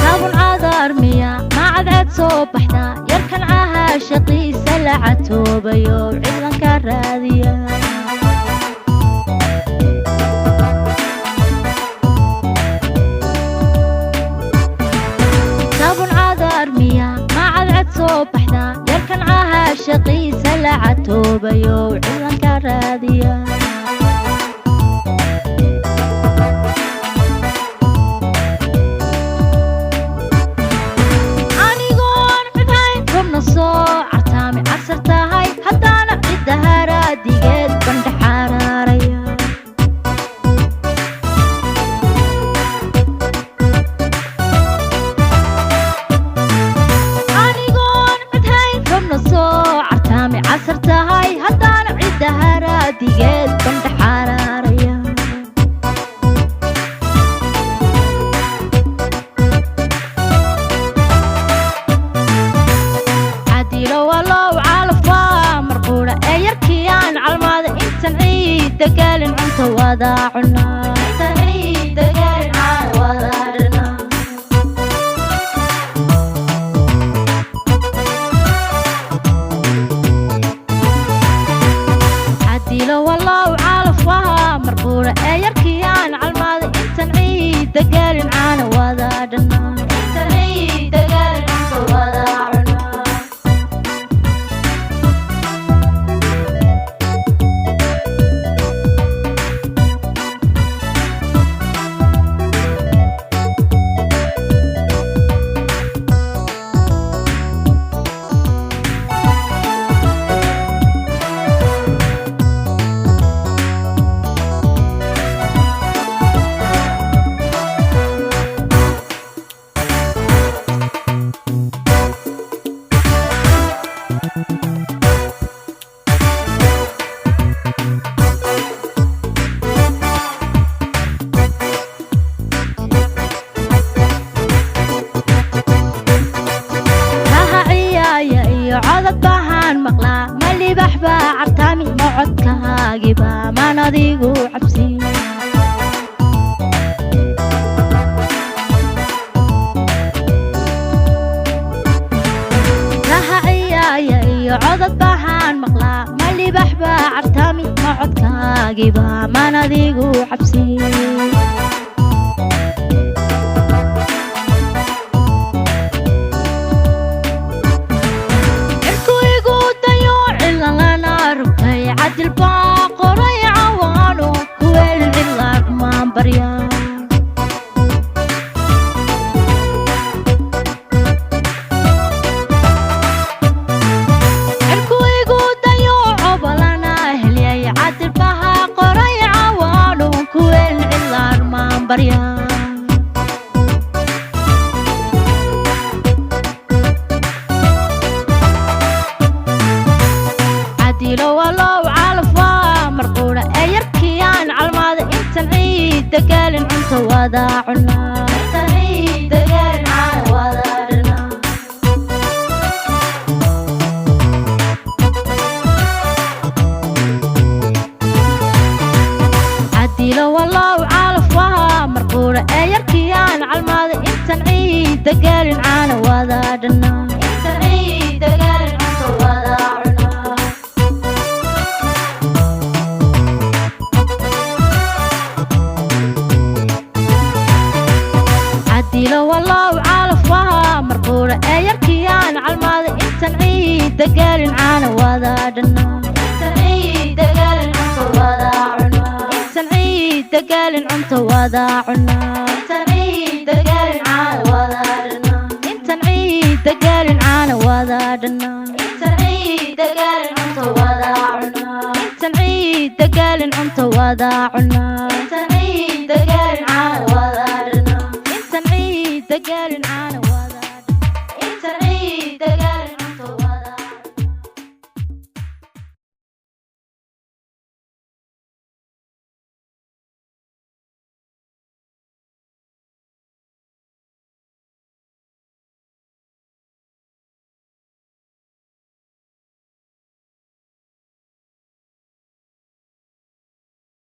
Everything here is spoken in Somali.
Saabun cadaarmiya ma cadcad soo baxda, yarkan cahaa shaqiisa la catoobayo, cidlanka raadiya. Saabun cadaarmiya ma cadcad soo baxda, yarkan cahaa shaqiisa la catoobayo, cidlanka raadiya. Anigoon cidhayn rubna soo cartaami, casar tahay haddaana cidda haraadigeed bandhaxaaraaraya. Anigoon cidhayn rubna soo cartaami, casar tahay haddaana cidda haraadigeed bandhaxaaraaraya. Cadilo walow calafaa marquudha ee yarkiyaan calmaada, intan ciidda gaalin cunta wada cunaa. Intan ciidda gaalin caan wada dhanaa. Cadilo walow calafaa marquudha ee yarkiyaan calmaada, intan ciidda gaalin caana wada dhanaa. Intan ciidda gaalin cunta wada cunaa. Raha ciyaaya iyo codad bahaan maqlaa, ma libax baa cartaami, ma codkaagiba maan adigu cabsi. Raha ciyaaya iyo codad bahaan maqlaa, ma libax baa cartaami, ma codkaagiba maan adigu cabsi. Cirku igu dayo cilalana rugtay, cadil baa qoray cawaano kuweel cidlaag maan barya. Cirku igu dayo cobalana helyay, cadil baha qoray cawaano kuweel cidlaag maan barya. Cadilo walow calafaa marquudha ee yarkiyaan calmaada, intan ciidda gaalin cunta wada cunaa. Intan ciidda gaalin caan wada dhanaa. Cadilo walow calafaa marquudha ee yarkiyaan calmaada, intan ciidda gaalin caana wada dhanaa. Intan ciidda gaalin cunta wada cunaa. Cadilo walow calafaa marquudha ee yarkiyaan calmaada, intan ciidda gaalin caana wada dhanaa. Intan ciidda gaalin cunta wada cunaa. Intan ciidda gaalin cunta wada cunaa. Intan ciidda gaalin caana wada dhanaa. Intan ciidda gaalin caana wada dhanaa. Intan ciidda gaalin cunta wada cunaa. Intan ciidda gaalin cunta wada cunaa. Intan ciidda gaalin.